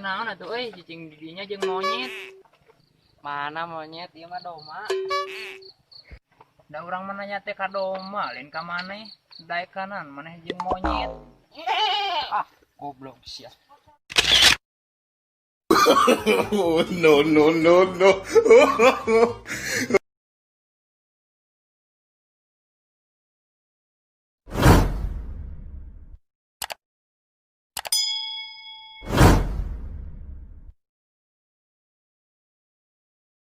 Kunaon atuh euy, cicing di dinya jeung monyet. Mana monyet? Ieu mah doma. Da urang mah nanya teh ka doma, lain ka maneh. Daek kanan maneh jeung monyet. Ah, goblok sia. Oh, no, no, no, no.